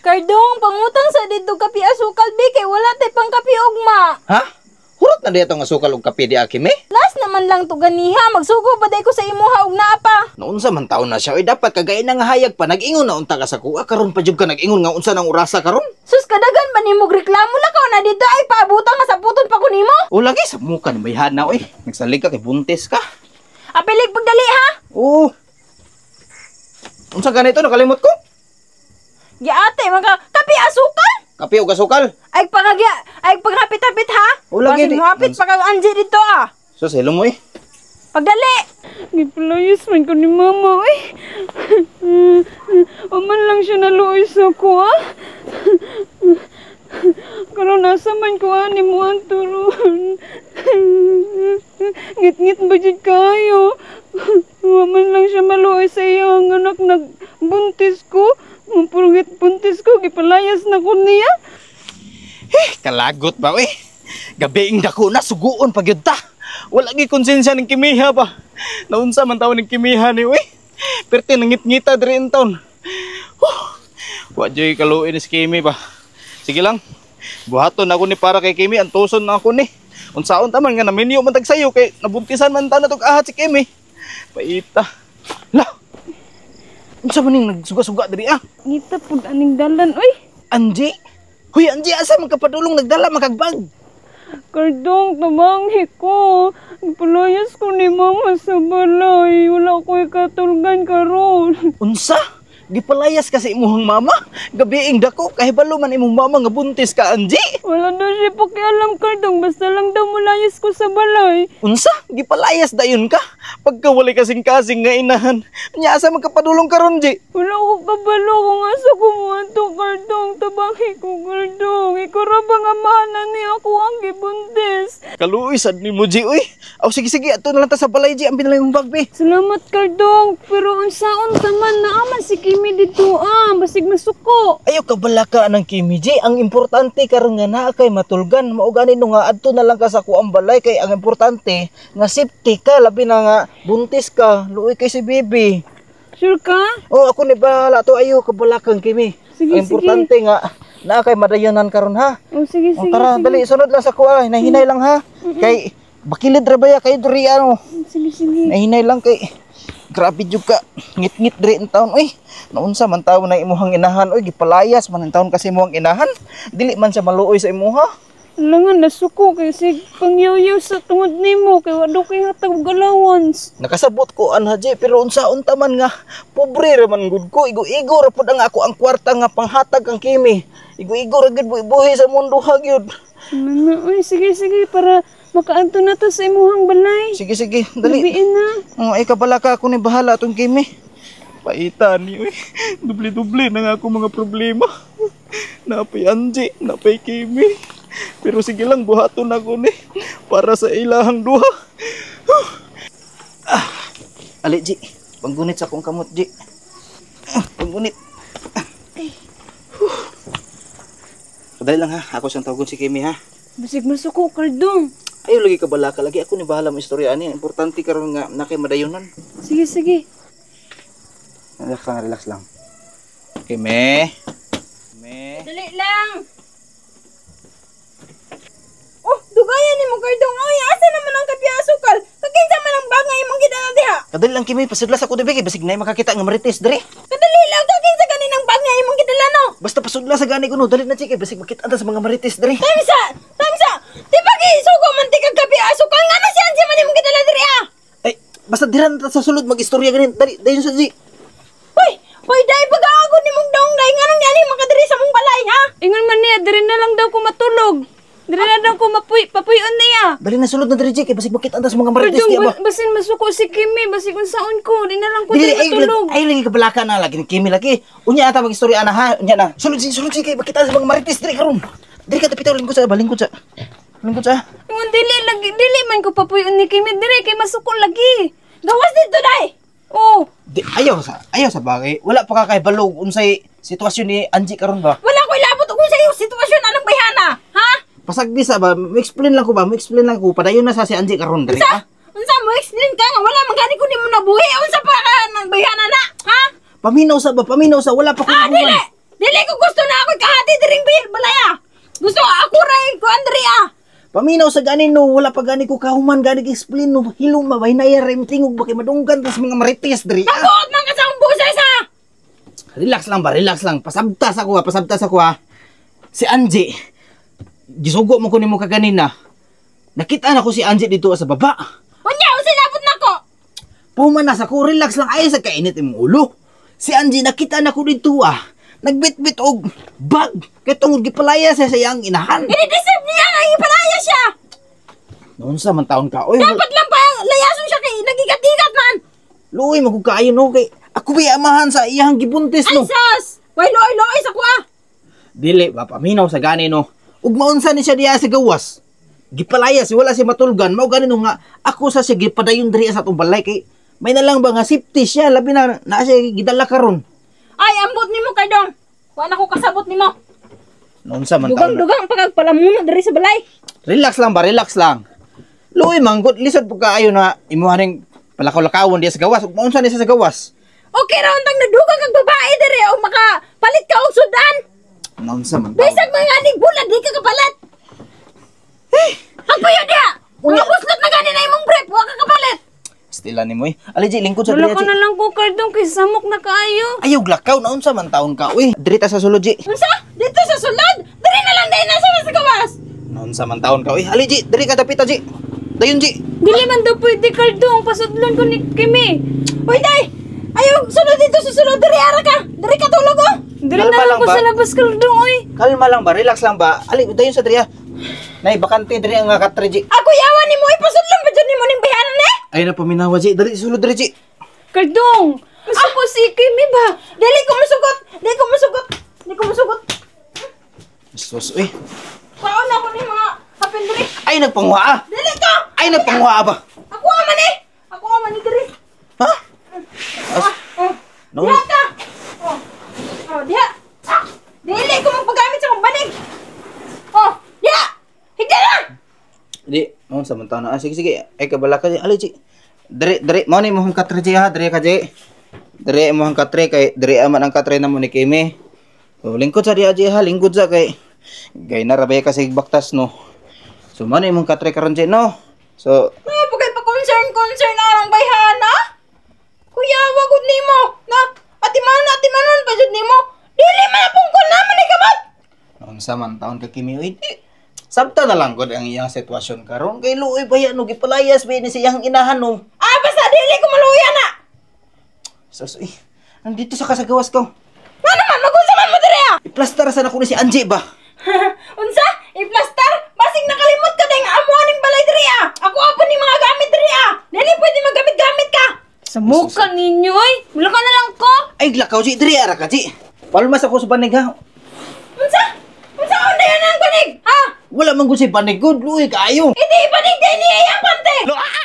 Kardong, pangutang sa dito kape asukal bi kay wala tay pang kape ugma. Ha? Hurot na diya tong asukal og kape di akim eh. Last naman lang to ganiha, magsugo ba day ko sa imuha og naa pa. Naunsa man taon na siya, oy dapat kagay na nga hayag pa nag-ingon na unta ka sa kuha karon pa jud ka nag-ingon nga unsa nang orasa karon. Sus, kadagan ba nimo reklamo lakaw na dito ay paabutan nga sa puton pa ko nimo? O lagi sa muka ni bayhana oy. Nagsalig ka kay buntis ka. Apilig pagdali ha. Oo. Unsa ganito nakalimot ko? Giate man ka kape asukal. Kape og asukal. Ay pangagya, ay paghapit-hapit ha. O, lagi Basig di- mohapit pa kag anji dito ah. Sus, hello mo eh. Pagdali. Gipalayas man ko ni mama, eh. Aman lang siya naluoy sa ko, ah. Karon nasa man ko ani mo ang turon. Ngit-ngit ba jud kayo? Waman lang siya maluoy sa iya ang anak nagbuntis ko. Purgit buntis ko, gipalayas na ko niya. Eh, kalagot ba oy. Gabiing dako na suguon pa gyud ta. Wala gi konsensya ning kimiha ba. Naunsa man taon ning kimiha ni oy. Perti nangit-ngita diri in town. Huh. Wa joy kaluoy ni si Kimi ba. Sige lang. Buhaton ako ni para kay Kimi, antuson na ako ni. Unsaon ta man nga naminyo man tag sayo kay nabuntisan man ta na tog ahat si Kimi. Paita. La. Unsa man ning nagsuga-suga diri ah? Ngita pud aning dalan, oy. Anji. Huy Anji, asa man ka padulong nagdala makagbag? Kardong, tumanghi ko. Gipalayas ko ni mama sa balay. Wala ko'y katulgan karon. Unsa? Gipalayas ka sa imuhang mama? Gabiing dako, kahibalo man imong mama nga buntis ka, Anji. Wala daw siya pakialam, Kardong. Basta lang daw mulayas ko sa balay. Unsa? Gipalayas dayon ka? Pagka walay kasing-kasing nga inahan. Nya asa man ka padulong karon, Ji? Wala ko kabalo kung asa kumuha to, Kardong. Tabanghi ko, Kardong. Ikaw ra ba nga mahalan ni ako ang gibuntis? Kaluoy sad nimo, Ji, uy. Aw sige sige, ato na lang ta sa balay, Ji. Ang pinalay mong bag, be. Salamat, Kardong. Pero unsaon ta man, naaman si Kimi dito, ah. Basig masuko. Ayaw kabala ka ng Kimi, Ji. Ang importante karon nga naa kay matulgan. Mao gani no nga adto na lang ka sa kuang balay kay ang importante nga safety ka, labi na nga buntis ka. Luoy kay si baby. Sure ka? Oh, ako ni bahala to, ayo kabala kang Kimi. Sige, ang importante nga naa kay madayonan karon ha. Oh, sige, Oh, sige, tara, sige. dali sunod lang sa kuha, hinahinay lang ha. Kay bakilid ra baya kayo diri ano. Sige, sige. Hinahinay lang kay grabe jud ka ngit-ngit diri in taon oy. Naunsa man tawo na imuhang inahan oy, gipalayas man in taon kasi imuhang inahan. Dili man siya maluoy sa imuha. Langan, nasuko kay sig pangyaw sa tungod nimo kay wa daw kay hatag og allowance. Nakasabot ko anha Ji, pero unsaon ta man nga pobre ra man gud ko, igo-igo ra pud ang ako ang kwarta nga panghatag kang Kimi. Igo-igo ra gud buhi sa mundo ha gyud. Mana, oy, sige, sige, para makaadto na to sa imuhang balay. Sige sige, dali. Gabiin na. Oh, ay kabala ka, ako ni bahala atong Kimi. Paita ni oy. Dubli-dubli na nga ako mga problema. Napay Anji, napay Kimi. Pero sige lang, buhaton ako ni para sa ilahang duha. Ah, ali Ji, panggunit sa akong kamot Ji. Ah, panggunit. Ah. Huh. Padali lang ha, ako siyang tawagon si Kimi ha. Basig masuko, Kardong. Ayo lagi kabala ka lagi, ako ni bahala mo istorya ani. Importante karon nga na kay madayunan. Sige, sige. Relax lang, relax lang. Kimi. Kimi. Dali lang. Oh, dugayan nimo Kardong. Oy, asa naman ang kape asukal? Kakinsa man ang bag nga imong gidala diha? Kadali lang Kimi, pasudla sa ko diri kay basig nay makakita nga marites diri. Kadali lang kakinsa ganin ang bag nga imong gidala no? Basta pasudla sa gani ko no, dali na chika, basig makita ta sa mga marites diri. Time sa, time sa. Di ba kay suko man ti kag kape asukal ngano si Anji man imong gidala diri ah? Ay, basta dira na ta sa sulod mag-istorya ganin. Dali, dayon sa Ji. Hoy, hoy dai pag-aago nimong dong dai nganong niani makadiri sa mong balay ha? Ingon man niya, diri na lang daw ko matulog. Diri na daw ko papuyon niya. Dali na sulod na diri Ji, kay basig makita ta sa mga marites Kardong, di ba? basin masuko si Kimi, basig unsaon ko, di na lang ko Dili diri ay matulog. ay lagi kabalaka na lagi ni Kimi lagi. Unya ata mag-istorya ana ha, unya na. Sulod si sulod si kay makita sa mga marites diri karon. Diri ka tapitaw lingkod sa ba, lingkod sa. Lingkod sa. Ingon dili lagi, dili man ko papuyon ni Kimi diri kay masuko lagi. Gawas dito dai. Oh, Di, ayaw sa bagay. Wala pa ka kay balog unsay sitwasyon ni Angie karon ba? Wala ko'y labot kung sa iyo sitwasyon anong bayhana, ha? Pasagdi sa ba, mo-explain lang ko ba, mo-explain lang ko padayon na sa si Angie karon diri Unsa? ha. Unsa mo explain ka nga wala man gani ko nimo nabuhi, unsa pa ka nang bayhana na, ha? Paminaw sa ba, paminaw sa wala pa ko Ah, nahuman. dili. Dili ko gusto na Gusto ako ray ko Andrea. Paminaw sa gani no, wala pa gani ko kahuman gani explain no, hilom ba hinaya ra imong tingog ba kay madunggan tas mga marites diri. Ah. Pagbuot man ka sa akong boses ha. Relax lang ba, relax lang. Pasabtas ako ha, pasabtas ako ha. Si Angie, gisugo mo ko nimo kaganina. Nakita na ko si Angie dito sa baba. Unya unsa labot nako? Pumanas ako, relax lang ay sa kainit imong ulo. Si Angie nakita na ko dito ah. Nagbitbit og bag kay tungod gipalaya siya sa iyang inahan. Ini-deserve niya nga ipalaya siya. Naunsa man taon ka oy. Dapat lang pa layason siya kay nagigat-igat man. Luoy man kog kaayo no kay ako ba amahan sa iyang gibuntis Ay no. sus! Way loy-loy sa kuha. Dili ba paminaw sa gani no. Ug maunsa ni siya diya sa gawas. Gipalaya si wala si matulgan mao gani no nga ako sa siya gipadayon diri sa atong balay kay may na lang ba nga safety siya labi na naa siya gidala karon. Ay ambot nimo kay dong. Wa na ko kasabot nimo. Naunsa man taon. Na. Dugang-dugang pagpalamuno diri sa balay. Relax lang ba, relax lang. Luoy manggod lisod pud kaayo na imuha ning palakaw-lakawon diya sa gawas ug maunsa ni siya sa gawas. Okay ra untang nadugang kag babae diri o makapalit ka og sudan. Naunsa man taon. Bisag mga aning bulan di ka kapalit. Ang puyo diha. Unya. Mga buslot na gani na imong brief, wa ka kapalit. Stila nimo eh. Ali G, lingkod sa Wala diri. ko G. na lang ko Kardong kay samok na kaayo. Ayaw glakaw naunsa man taon ka uy. Diri ta sa sulod G. Unsa? Dito sa sulod? Diri na lang dahil nasa na sa gawas. Naunsa man taon ka uy. Ali G, diri ka dapita G. Dayon G. Dili man daw pwede Kardong, pasudlon ko ni Kimi. Uy, day! Ayaw, sulod dito sa sulod. Diri ara ka. Diri ka tulog, oh. Dili Kalma na lang lang ko ba? sa labas Kardong oy. Kalma lang ba, relax lang ba. Ali dayon sa diri ah. Nay bakante diri ang nga katre G. Ako yawa ni mo, ipasudlon pa dyan ni mo ning bayanan eh. Ay na paminawa G, dali sulod diri G. Kardong, gusto ko si Kimi ba? Dili ko musugot. Dili ko musugot. Dili ko musugot. Jesus uy. Paon ako ni mga kapin diri. Ay nagpanguha ah. Dili ko. Ay nagpanguha ba? Ako man eh. Ako man ni diri. Ha? As, Oh. No. Diha ka. Oh. Oh, diha. Dili ko magpagamit sa akong banig. Oh, diha. Higda na. Di, naunsa man taon na. Ah, sige sige. Ay kabala ka G. Ali G. Diri diri mao ni imong katre G ha, diri ka G. Diri imong katre kay diri aman ang katre namo ni Kimi. So, lingkod sa diha G ha, lingkod sa kay gay na rabay kasi baktas no. So mao ni imong katre karon G no. So No, pagay pa concern concern arang bayhana. Kuya, wagud nimo. Na, ati manon pa jud nimo. Dili man pungkol naman ni kamot. Unsa man taon ka Kimi uy. Di, sabta na lang gud ang iyang sitwasyon karon kay luoy ba ya no gipalayas ba ni siyang inahan no. Ah, basta dili ko maluya na. Sus uy. Nandito sa kasagawas ko. Nga naman, magunsa man mo diri ah. Iplastar sa nako ni si Angie ba. Unsa? Iplastar? Basig nakalimot ka dahil nga amuan ning balay diri ah. Ako apo ni mga gamit diri ah. Dili pwede maggamit-gamit ka. Sa muka ninyo oy. Wala ka na lang ko. Ay lakaw G, diri ara ka G. Palmas ako sa banig ha. Unsa? Unsa unday ang banig? Ha? Wala man gud si banig gud luoy kaayo. Hindi ibanig din niya ang pante. Lo, ah!